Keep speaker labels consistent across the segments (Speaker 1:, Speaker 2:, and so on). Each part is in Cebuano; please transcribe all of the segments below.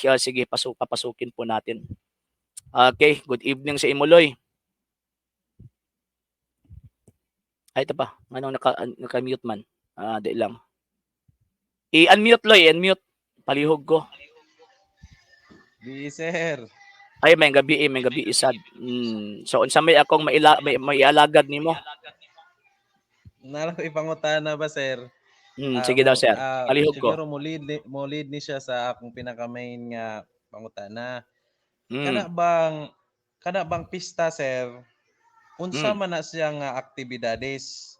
Speaker 1: Sige, papasukin po natin. Okay, good evening sa imo, Loy. Ay, ito pa. Anong naka-mute man? Ah, di lang. I-unmute, Loy, unmute. Palihog ko.
Speaker 2: Di, sir.
Speaker 1: Ay, may gabi eh, may gabi isad. So unsa may akong maialagad nimo?
Speaker 2: Nala ko ipangutana ba, sir?
Speaker 1: Sige daw, sir. Palihog ko.
Speaker 2: Siguro mo lead ni siya sa akong pinaka main nga pangutana. Kana bang pista, sir? Unsa man na siya nga aktibidades?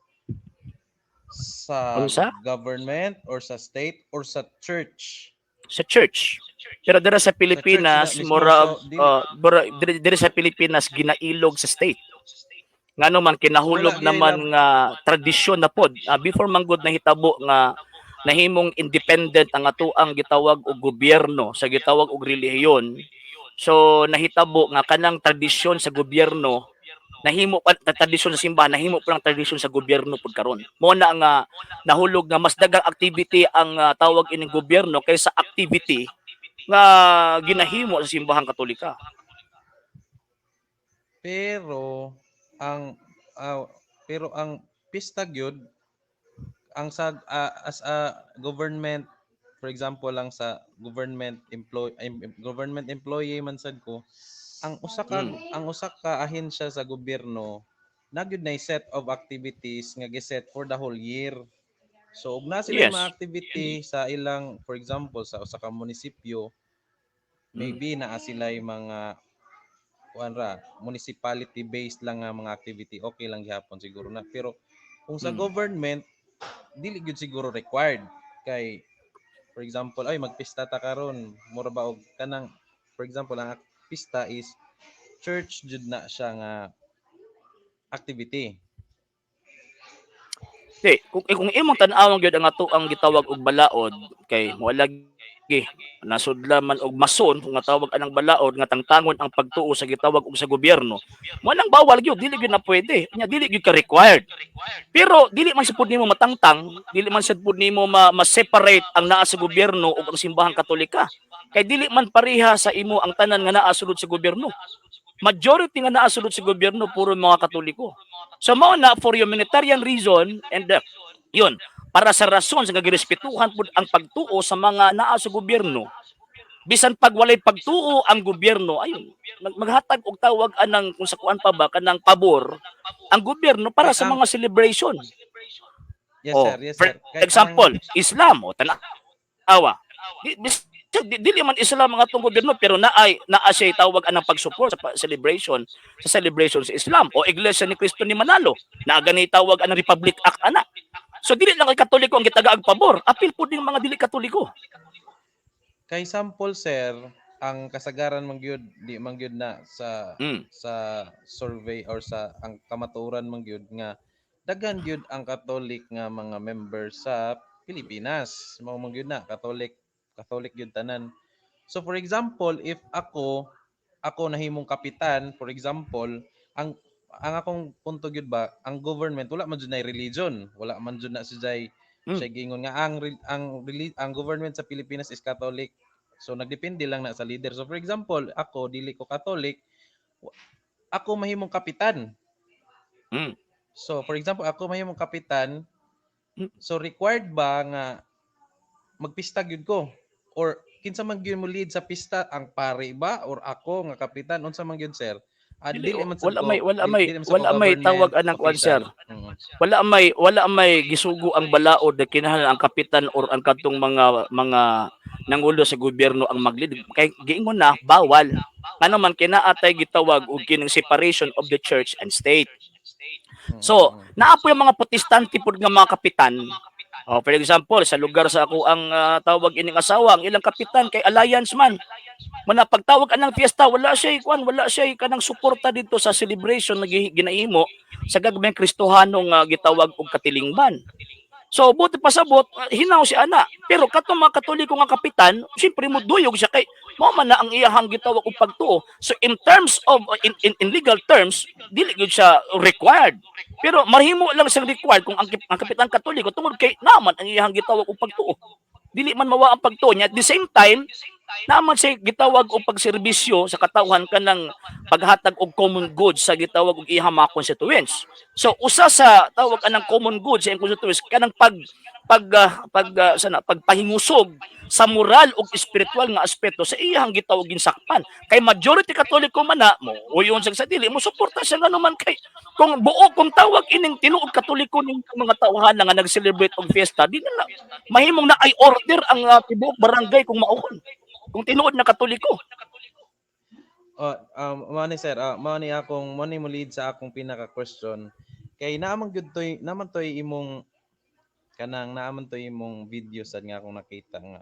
Speaker 2: Sa
Speaker 1: Unsa?
Speaker 2: government or sa state or sa church?
Speaker 1: Sa church. Pero dira sa Pilipinas,
Speaker 2: Sa church na mismo,
Speaker 1: mura
Speaker 2: so,
Speaker 1: diri sa Pilipinas ginailog sa state. Ngano man kinahulog
Speaker 2: Wala gyud
Speaker 1: naman nga tradisyon na pod. Before man gud nahitabo nga nahimong independent ang atoang gitawag og gobyerno sa gitawag og relihiyon. So nahitabo nga kanang tradisyon sa gobyerno nahimo pa tradisyon sa simbahan, nahimo pa lang tradisyon sa gobyerno pud karon. Mo na nga nahulog nga mas daghang activity ang tawag ining gobyerno kaysa activity nga ginahimo sa Simbahang Katolika.
Speaker 2: Pero ang pista gyud ang sa as a government, for example lang, sa government employee man sad ko, ang usa ka ahensya sa gobyerno na gyud nay set of activities nga giset for the whole year. So ug na sila mga activity sa ilang, for example, sa usa ka munisipyo, maybe naa sila mga kuan ra, municipality based lang nga mga activity, okay lang gihapon siguro na. Pero kung sa government, dili gyud siguro required kay, for example, ay, magpista ta karon, mura ba og kanang, for example, ang pista is church jud na siya nga activity.
Speaker 1: Di, kung imong tan-awon gyud ang ato ang gitawag og balaod kay mo lagi nasudla man og mason kung nga tawag anang balaod nga tangtangon ang pagtuo sa gitawag og sa gobyerno, mo nang bawal gyud, dili gyud na pwede nya, dili gyud ka required. Pero dili man sad pud nimo matangtang, dili man sad pud nimo ma-separate ang naa sa gobyerno ug ang Simbahang Katolika kay dili man pareha sa imo ang tanan nga naa sulod sa gobyerno. Majority nga naa sulod sa gobyerno puro mga Katoliko. So mao na for humanitarian reason and yun, para sa rason sa nga girespetuhan pud ang pagtuo sa mga naa sa gobyerno, bisan pag walay pagtuo ang gobyerno, ayun, maghatag og tawag anang kung sa kuan pa ba kanang pabor ang gobyerno para sa mga celebration.
Speaker 2: Yes,
Speaker 1: Oh,
Speaker 2: sir. Yes,
Speaker 1: for
Speaker 2: sir. Kay
Speaker 1: example, Islam o tan-awa. Dili man Islam ang atong gobyerno pero naay naa siya tawag anang pag-support sa celebration sa Islam o Iglesia ni Cristo ni Manalo naa gani tawag anang Republic Act ana. So dili lang kay Katoliko ang gitagaag pabor, apil pud ning mga dili Katoliko.
Speaker 2: Kay sample, sir, ang kasagaran man gyud, di man gyud na sa sa survey or sa ang kamatuoran man gyud nga daghan gyud ang Catholic nga mga member sa Pilipinas. Mao man gyud na Catholic, Catholic gyud tanan. So for example, if ako nahimong kapitan, for example, ang akong punto gyud ba, ang government wala man jud na religion, wala man jud na siya siya giingon nga ang government sa Pilipinas is Catholic. So nagdepende lang na sa leader. So for example, ako dili ko Catholic, ako mahimong kapitan. So for example, ako mahimong kapitan. So required ba nga magpista gyud ko or kinsa man gyud mo lead sa pista, ang pari ba or ako nga kapitan, unsa man gyud, sir?
Speaker 1: Dili,
Speaker 2: Dili man sad
Speaker 1: wala
Speaker 2: ko
Speaker 1: may wala may
Speaker 2: dili man sad ko
Speaker 1: wala may
Speaker 2: government
Speaker 1: tawag anang kuan, sir.
Speaker 2: official.
Speaker 1: Wala may gisugo ang balaod na kinahanglan ang kapitan or ang kadtong mga nangulo sa gobyerno ang mag-lead kay giingon na bawal. Ngano man kinaatay gitawag og kining separation of the church and state. So, naa po yung mga Protestante pud nga mga kapitan. Oh, for example, sa lugar sa ako ang tawag ining asawa, ang ilang kapitan kay alliance man. Muna pagtawag anang fiesta, wala siya kuan, wala siya kanang suporta dito sa celebration nga ginahimo sa gagmayng Kristohano nga gitawag og katilingban. So buti pasabot, hinaw si ana. Pero katong mga Katoliko nga kapitan, siyempre mo duyog siya kay mao man na ang iyahang gitawag og pagtuo. So in terms of in legal terms, dili gyud siya required. Pero mahimo lang siyang required kung ang kapitan Katoliko tungod kay naman ang iyahang gitawag og pagtuo. Dili man mawa ang pagtuo niya. At the same time, Naman siya gitawag og pagserbisyo sa katawhan kanang paghatag og common goods sa gitawag og iyang mga constituents. So usa sa tawag anang common goods sa iyang constituents kanang pag pag ah, pag sana pagpahingusog sa moral ug espiritual nga aspeto sa iyang gitawag ginsakpan. Kay majority Katoliko man na mo uyon sa dili mo suporta siya, ngano man kay kung buo, kung tawag ining tinuod Katoliko ning mga tawhan nga nag-celebrate og fiesta, di na mahimong na ay order ang tibuok barangay kung mauhon. Kung tinuod na Katoliko.
Speaker 2: Oh, mao ni sir, mao ni mo lead sa akong pinaka question. Kay naa man gyud toy, naa man toy imong video sad nga akong nakita nga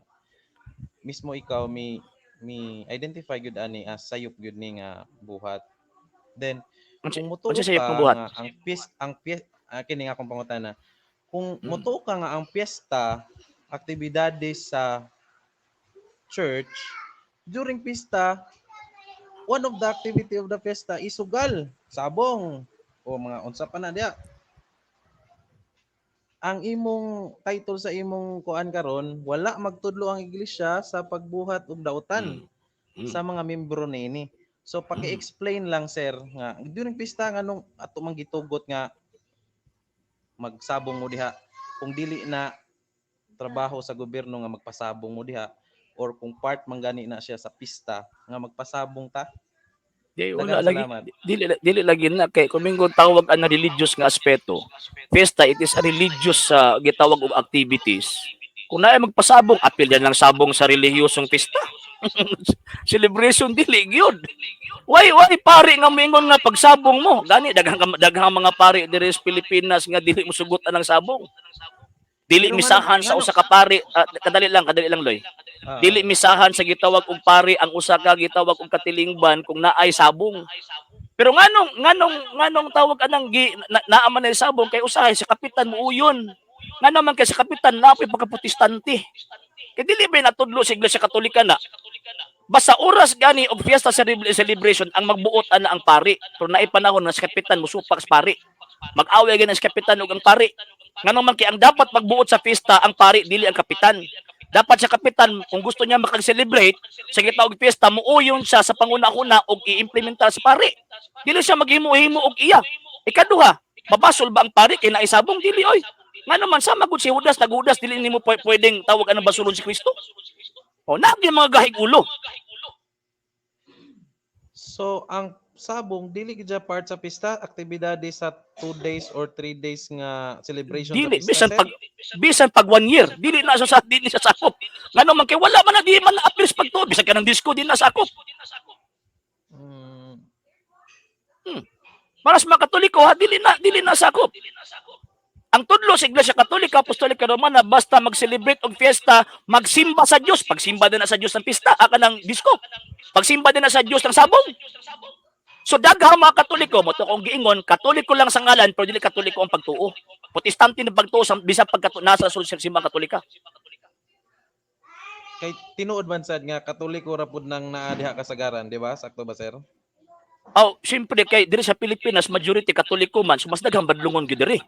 Speaker 2: mismo ikaw mi identify gyud ani as sayop gyud ni nga buhat. Then
Speaker 1: Unsa
Speaker 2: kung mutuo
Speaker 1: unsa sayop
Speaker 2: ka
Speaker 1: nga buhat?
Speaker 2: Nga ang fiesta, ang fiesta, kini nga akong pangutana. Kung mutuo ka nga ang piyesta aktibidades sa church during pista, one of the activity of the fiesta is sugal, sabong, o mga unsa pa na diya. Ang imong title sa imong kuan karon, wala magtudlo ang iglesia sa pagbuhat og dautan sa mga membro niini. So paki-explain lang, sir, nga during pista nganong ato man gitugot nga magsabong mo diha kung dili na trabaho sa gobyerno nga magpasabong mo diha or kung part man gani na siya sa pista nga magpasabong ta?
Speaker 1: Di wala
Speaker 2: Daghang
Speaker 1: lagi.
Speaker 2: Salamat.
Speaker 1: Dili lagi na kay kung mingon tawag ang religious nga aspeto. Fiesta, it is a religious gitawag og activities. Kung naay magpasabong, apil yan lang sabong sa relihiyosong pista. Celebration, dili gyud. Why pare nga moingon nga pagsabong mo? Gani daghang daghang mga pare diri sa Pilipinas nga dili mo sugot ang sabong. Dili
Speaker 2: Pero
Speaker 1: misahan sa usa ka pare, kadali lang, Loy. Dili misahan sa gitawag og pare ang usa ka gitawag og katilingban kung naay sabong. Pero nganong nganong tawag anang gi na, naa man ay sabong kay usahay sa kapitan mo uyon. Ngano man kay sa kapitan naa pagka-Protestante. Kay dili ba natudlo sa Iglesia Katolika na basta oras gani og fiesta celebration ang magbuot ana ang pari? Pero naay panahon nga sa kapitan mosupak sa pari. Mag-away gani sa kapitan ug ang pari. Ngano man kay ang dapat magbuot sa fiesta ang pari, dili ang kapitan. Dapat sa kapitan, kung gusto niya makag-celebrate sa gitawag fiesta, muuyon siya sa panguna-una og i-implementar sa pari. Dili siya maghimo-himo og iya. Ikaduha, mabasol ba ang pari kay naisabong? Dili oy. Ngano man sama gud si Judas, naghudas, dili nimo pwedeng tawag anang basulon si Kristo. O naagi mga gahig ulo.
Speaker 2: So ang sabong dili gid siya part sa pista aktibidades sa 2 days or 3 days nga celebration
Speaker 1: Dili
Speaker 2: sa pista,
Speaker 1: bisan
Speaker 2: sir?
Speaker 1: Pag bisan pag one year, dili na siya sa dili siya sakop. Ngano man kay wala man na, di man na appeal sa pagtuo, bisan kanang disco di na sakop. Para sa mga Katoliko ha, dili na sakop. Ang tudlo sa Iglesia Katolika Apostolika Romana, basta mag-celebrate og fiesta, magsimba sa Dios, pagsimba din na sa Dios ng pista, aka ng disco. Pagsimba din na sa Dios ng sabong. So daghang mga Katoliko, mo to kong giingon, Katoliko lang sa ngalan pero dili Katoliko ang pagtuo. Protestante na pagtuo sa bisan pagka nasa sulod sa simbang Katolika.
Speaker 2: Kay tinuod man sad nga Katoliko ra pud nang naa diha kasagaran, di ba? Sakto ba, sir?
Speaker 1: Oh, siyempre kay diri sa Pilipinas majority Katoliko man, so mas daghang badlongon gyud diri.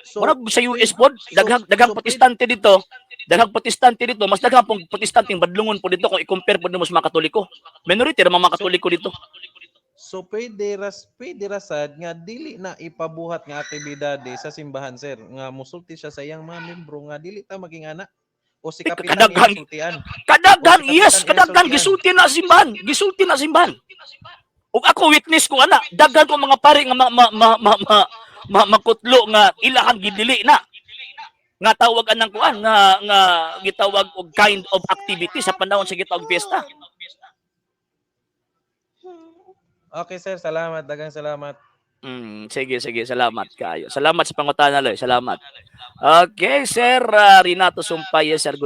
Speaker 2: So
Speaker 1: Murag sa US pod, daghang daghang Protestante dito, daghang Protestante dito, mas daghang pong Protestanteng badlongon po dito kung i-compare pod nimo sa mga Katoliko. Minority ra mga Katoliko dito.
Speaker 2: So pwede ra sad nga dili na ipabuhat nga aktibidade sa simbahan, sir, nga musulti siya sa iyang mga membro nga dili ta maging ana o si
Speaker 1: Eh,
Speaker 2: kapitan sultian.
Speaker 1: Kadaghan,
Speaker 2: O si
Speaker 1: yes,
Speaker 2: kapitan
Speaker 1: kadaghan
Speaker 2: sultian.
Speaker 1: Gisulti na simbahan, gisulti na simbahan. Ug ako witness ko ana, daghan ko mga pare nga ma, ma, ma, ma, ma, ma, makutlo nga ilahang gidili na nga tawag anang kuan nga nga gitawag og kind of activity sa panahon sa gitawag fiesta.
Speaker 2: Okay sir, salamat, daghang salamat.
Speaker 1: Sige, sige, salamat kaayo. Salamat sa pangutana, Loy. Salamat. Okay, Sir Renato Sumpay, yes, sir.